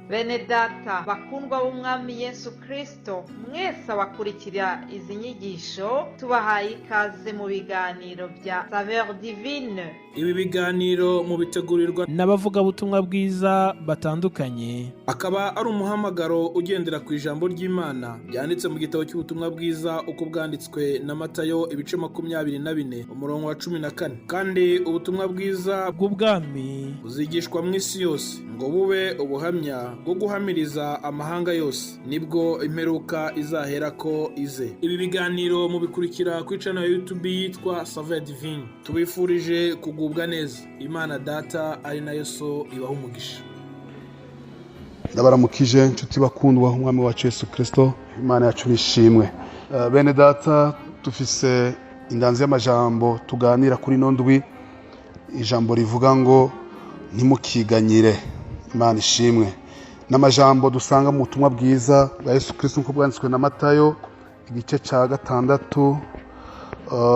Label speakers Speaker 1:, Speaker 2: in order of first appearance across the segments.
Speaker 1: Bene data bakundwa b'Umwami Yesu Kristo, mwese abakurikira izi nyigisho, tubahaye ikaze mu biganiro bya Saveur Divine.
Speaker 2: Ibi biganiro mubitegurirwa
Speaker 3: n'abavugabutumwa bwiza batandukanye.
Speaker 2: Akaba ari umuhamagaro ugendera ku ijambo ry'Imana ryanditse mu gitabo cy'ubutumwa bwiza uko bwanditswe na Matayo, ibice 24, umurongo wa 14. Kandi ubutumwa bwiza
Speaker 3: bw'ubwami
Speaker 2: buzigishwa mu isi yose ngo bube ubuhamya bwo guhamiriza amahanga yose, nibwo imperuka izaherako ize. Ibi biganiro mubikurikira kuri channel ya YouTube yitwa Saveur Divine. Tubifurije kugubwa neza. Imana Data ari nayo So ibaha umugisha.
Speaker 4: Ndabaramukije inshuti bakundwa, Umwami wacu Yesu Kirisito. Imana yacu nishimwe. Bene data, dufise indanzi y'amajambo tuganira kuri ino ndwi, ijambo rivuga ngo "Ntimukiganyire". Imana ishimwe. N'amajambo dusanga mu butumwa bwiza bwa Yesu Kirisito nk'uko bwanditswe na Matayo, igice cya 6.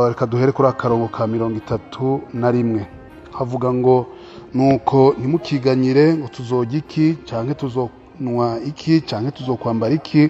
Speaker 4: Reka duhere kuri akarongo ka 31. Havuga ngo: "Nuko ntimukiganyire ngo tuzojya iki, canke tuzonywa iki, canke tuzokwambara iki,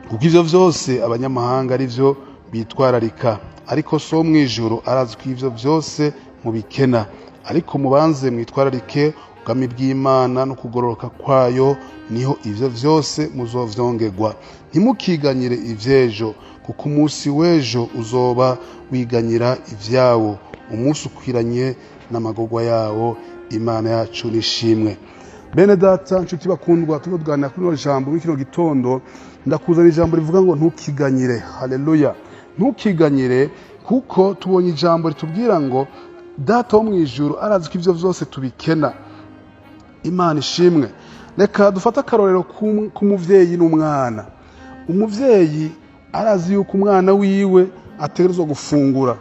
Speaker 4: kuko ivyo vyose abanyamahanga ari vyo bitwararika. Ariko So wo mw'ijuru arazi ko ivyo vyose mubikena. Ariko mubanze mwitwararike ubwami bw'Imana no kugororoka kwayo, niho ivyo vyose muzovyongerwa. Ntimukiganyire ivy'ejo, kuko umunsi w'ejo uzoba wiganyira ivyawo. Umunsi ukwiranye n'amagorwa yawo." Imana yacu nishimwe. Bene data, nshuti bakundwa, turiko tuganira kuri rino jambo muri kino gitondo. Ndakuzana ijambo rivuga ngo "Ntukiganyire". Haleluya! Ntukiganyire, kuko tubonye ijambo ritubwira ngo Data wo mu ijuru arazi ko ivyo vyose tubikena. Imana ishimwe. Reka dufate akarorero k'umuvyeyi n'umwana. Umuvyeyi arazi yuko umwana wiwe ategerezwa gufungura,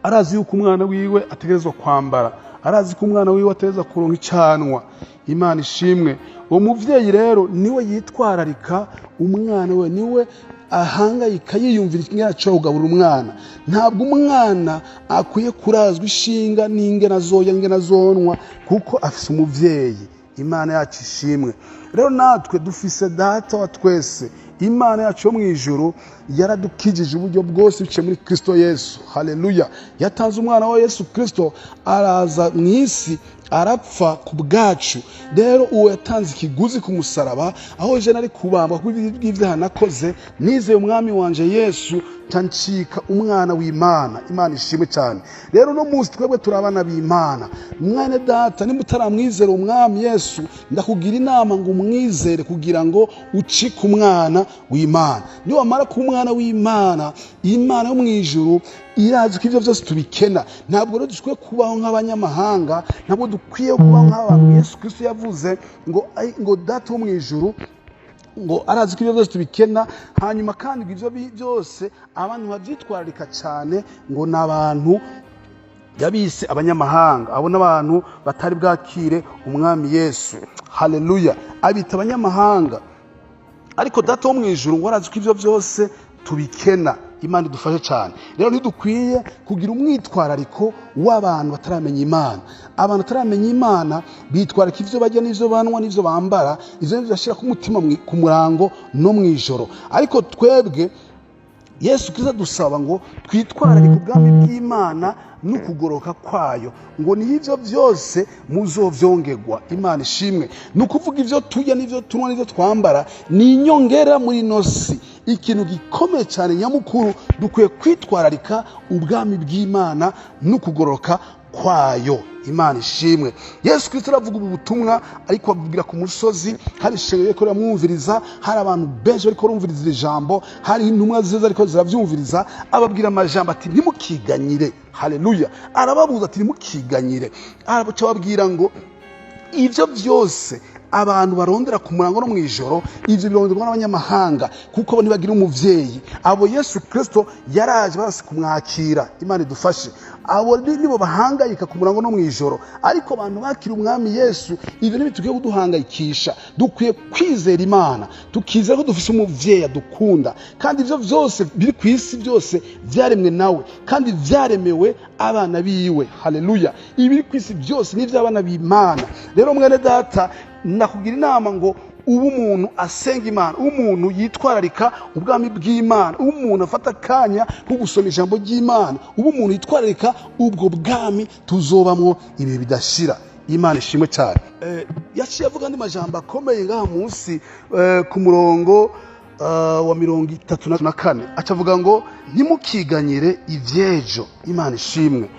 Speaker 4: arazi yuko umwana wiwe ategerezwa kwambara, arazi ko umwana wiwe ategerezwa kuronka icanwa. Imana ishimwe. Uwo muvyeyi rero niwe yitwararika umwana we, niwe ahangayika yiyumvira ingene ashobora kugaburira umwana. Ntabwo umwana akwiye kurazwa ishinga n'ingene azoya, ingene azonwa, kuko afise umuvyeyi. Imana yacu ishimwe. Rero natwe dufise Data wa twese. Imana yacu yo mu ijuru yaradukijije uburyo bwose biciye muri Kristo Yesu. Haleluya! Yatanze umwana wa Yesu Kristo, araza mu isi, arapfa ku bwacu. Rero uwo yatanze ikiguzi ku musaraba, aho je nari kubambwa bw'ibyaha nakoze, nizeye Umwami wanje Yesu, ncika umwana w'Imana. Imana ishimwe cyane. Rero uno munsi twebwe turi abana b'Imana. Mwene data, nimba utaramwizera Umwami Yesu, ndakugira inama ngo umwizere kugira ngo ucike umwana w'Imana. Niwamara kuba umwana w'Imana, Imana yo mu ijuru irazi ko ibyo byose tubikena. Ntabwo rero dukwiye kubaho nk'abanyamahanga, ntabwo dukwiye kubaho nk'abantu. Yesu Kristo yavuze ngo Data wo mu ijuru ngo arazi ko ibyo byose tubikena. Hanyuma kandi ngo ibyo byose abantu babyitwararika cyane ngo ni abantu yabise abanyamahanga. Abo n'abantu batari bwakire Umwami Yesu. Haleluya! Abita abanyamahanga, ariko Data wo mu ijuru ngo arazi ko ibyo byose tubikena. Imana idufashe cyane. Rero ntidukwiye kugira umwitwarariko w'abantu bataramenya Imana. Abantu bataramenya Imana bitwararika ibyo barya n'ibyo banywa n'ibyo bambara. Ibyo nibyo bashyira ku mutima ku murango no mu ijoro. Ariko twebwe Yesu Kristo adusaba ngo twitwararike ubwami bw'Imana n'ukugoroka kwayo, ngo niyo ibyo byose muzovyongerwa. Imana ishimwe. Ni ukuvuga ibyo turya n'ibyo tunywa n'ibyo twambara ni inyongera muri ino si. Ikintu gikomeye cyane nyamukuru, dukwiye kwitwararika ubwami bw'Imana n'ukugoroka kwayo. Imana ishimwe. Yesu Kristo aravuga ubu butumwa, ariko abubwira ku musozi. Hari ishengero riko riramwumviriza, hari abantu benshi bariko barumviriza iri jambo, hari intumwa ziza ariko ziravyumviriza. Ababwira amajambo ati: "Ntimukiganyire." Haleluya! Arababuza ati: "Ntimukiganyire." Arabaca ababwira ngo ibyo byose abantu barondera ku murango no mu ijoro, ibyo bironderwa n'abanyamahanga, kuko bo ntibagira umuvyeyi. Abo Yesu Kristo yaraje barasi kumwakira. Imana idufashe. Abo nibo bahangayika ku murango no mu ijoro. Ariko abantu bakira Umwami Yesu, ibyo ntibidukwiye kuduhangayikisha. Dukwiye kwizera Imana, tukizera ko dufise umuvyeyi adukunda, kandi ibyo byose biri ku isi byose byaremwe nawe, kandi byaremewe abana biwe. Haleluya! Ibiri ku isi byose ni iby'abana b'Imana. Rero mwene data Nakugira inama ngo ubu umuntu asenga Imana, umuntu yitwararika ubwami bw'Imana, umuntu afata akanya ko gusoma ijambo ry'Imana, ubu umuntu yitwararika ubwo bwami tuzobamwo ibihe bidashira. Imana ishimwe cyane. Yaciye avuga andi majambo akomeye ngaha munsi ku murongo wa 34, acavuga ngo ntimukiganyire ivyejo. Imana ishimwe.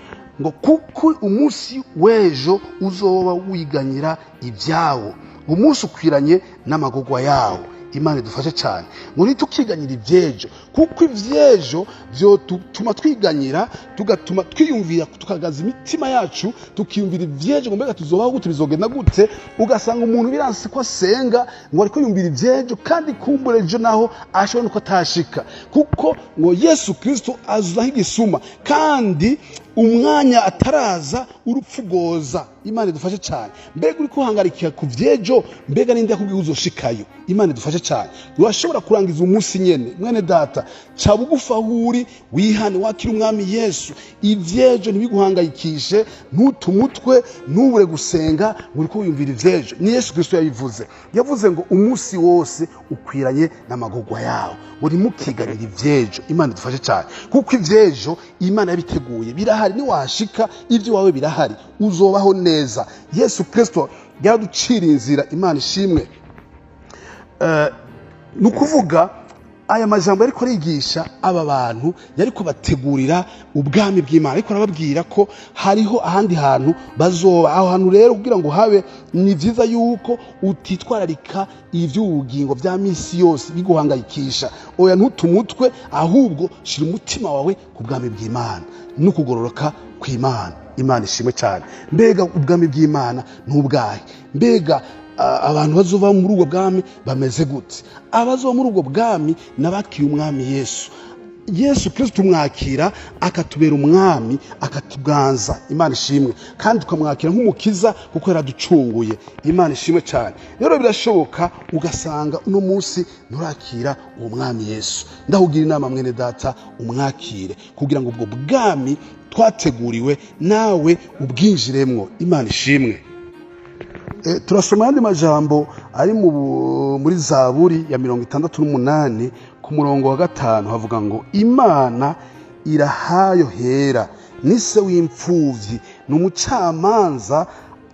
Speaker 4: Ngo kuko umunsi w'ejo uzoba wiganyira ibyawo, umunsi ukwiranye n'amagorwa yawo. Imana idufashe cyane. Ngo ntitukiganyira ivyejo, kuko ivyejo vyotuma twiganyira, tugatuma twiyumvira, tukagaza imitima yacu, tukiyumvira ivyejo ngo mbega tuzobaho gute, bizogenda gute. Ugasanga umuntu biransi ko asenga ngo ariko yumvira ivyejo, kandi kumbura ejo naho ashobora nuko atashika, kuko ngo Yesu Kristo aza nk'igisuma, kandi umwanya ataraza urupfu goza. Imana idufashe cyane. Mbega uri kuhangarikira ku vyejo, mbega ninde yakubwiye uzoshikayo? Imana idufashe cyane. Urashobora kurangiza umunsi nyene, mwene data, ca bugufi aho uri, wihane, wakira umwami Yesu. Ivyejo ntibiguhangayikishe, ntute umutwe, ntubure gusenga ngo uriko wiyumvira ivyejo. Ni Yesu Kristo yabivuze, yavuze ngo umunsi wose ukwiranye n'amagorwa yawo, ngo ntimukiganire ivyejo. Imana idufashe cyane, kuko ivyejo Imana yabiteguye, birahari, niwashika ibyo wawe birahari, uzobaho neza. Yesu Kristo yaraducira inzira. Imana ishimwe. Ni ukuvuga aya majambo yariko arigisha aba bantu, yariko bategurira ubwami bw'Imana, ariko arababwira ko hariho ahandi hantu bazoba. Aho hantu rero kugira ngo habe, ni vyiza yuko utitwararika ivy'ubugingo vya misi yose biguhangayikisha. Oya, ntutumutwe, ahubwo shira umutima wawe ku bwami bw'Imana no kugororoka kw'Imana. Imana ishimwe cyane. Mbega ubwami bw'Imana n'ubwahe? Mbega abantu bazova muri ubwo bwami bameze gute? Abazova muri ubwo bwami nabakiriye umwami Yesu. Yesu Kristo tumwakira akatubera umwami, akatuganza. Imana ishimwe. Kandi tukamwakira nk'umukiza kuko yaraducunguye. Imana ishimwe cyane. Rero birashoboka ugasanga uno munsi nturakira uwo mwami Yesu. Ndahugira inama mwene data, umwakire kugira ngo ubwo bwami twateguriwe nawe ubwinjiremwo. Imana ishimwe. Turasoma ayandi majambo ari muri Zaburi ya 68 ku murongo wa 5, havuga ngo Imana irahayo hera, ni se w'imfuvyi, ni umucamanza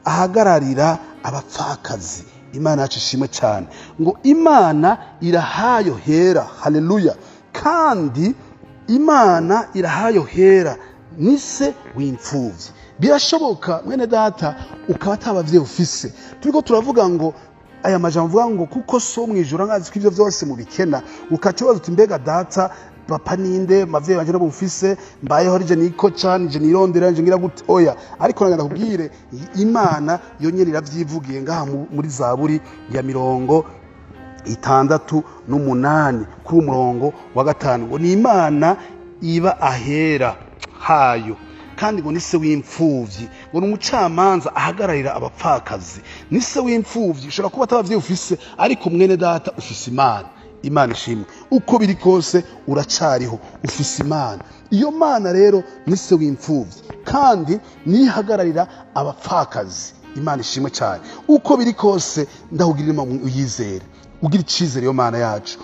Speaker 4: ahagararira abapfakazi. Imana yacu ishimwe cyane. Ngo Imana irahayo hera, haleluya. Kandi Imana irahayo hera, ni se w'imfuvyi. Birashoboka mwene data ukaba atabavyeyi ufise. Turiko turavuga ngo aya majambo avuga ngo kuko so mwijuru angazi ko ivyo vyose mubikena, ukacibaza uti mbega data papa ninde, mavyeyi banje nabo mfise, mbayeho rije nikoca, nije nirondera, nije ngira gute? Oya, ariko nagenda kubwire Imana yonyene iravyivugiye ngaha muri Zaburi ya 68 kuri umurongo wa 5, ngo ni Imana iba ahera hayo, kandi ngo ni se w'imfuvyi, ngo ni umucamanza ahagararira abapfakazi. Ni se w'imfuvyi. Ushobora kuba atabavyeyi ufise, ariko mwene data ufise Imana. Imana ishimwe. Uko biri kose uracariho, ufise Imana. Iyo Mana rero ni se w'imfuvyi, kandi nihagararira abapfakazi. Imana ishimwe cyane. Uko biri kose ndahugira inama uyizere, ugira icizere iyo Mana yacu,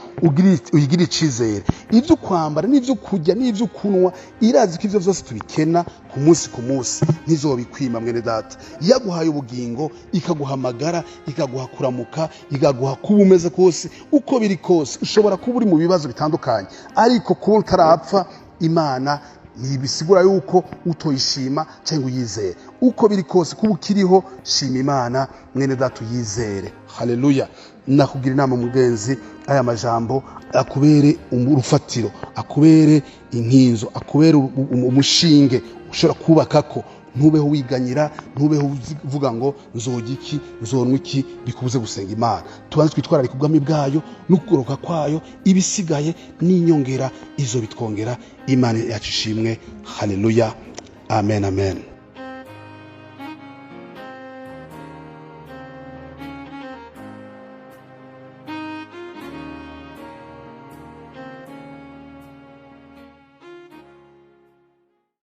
Speaker 4: uyigira icizere. Ibyo kwambara n'ibyo kurya n'ibyo kunywa, irazi ko ivyo vyose tubikena ku munsi ku munsi, ntizobikwima mwene data. Yaguhaye ubugingo, ikaguhamagara, ikaguha kuramuka, ikaguha kuba umeze kose. Uko biri kose ushobora kuba uri mu bibazo bitandukanye, ariko kuba utarapfa Imana ntibisigura yuko utoyishima cyangwa uyizere. Uko biri kose kuba ukiriho, shima Imana mwene data, uyizere. Haleluya. Nakugira inama mugenzi, aya majambo akubere urufatiro, akubere inkinzo, akubere umushinge ushobora kubakako. Ntubeho wiganyira, ntubeho uvuga ngo nzojya iki, nzonwa iki, bikubuze gusenga Imana. Tubanze twitwararike ubwami bwayo n'ukugoroka kwayo, ibisigaye n'inyongera izo bitwongera. Imana yacu ishimwe. Haleluya. Amen, amen.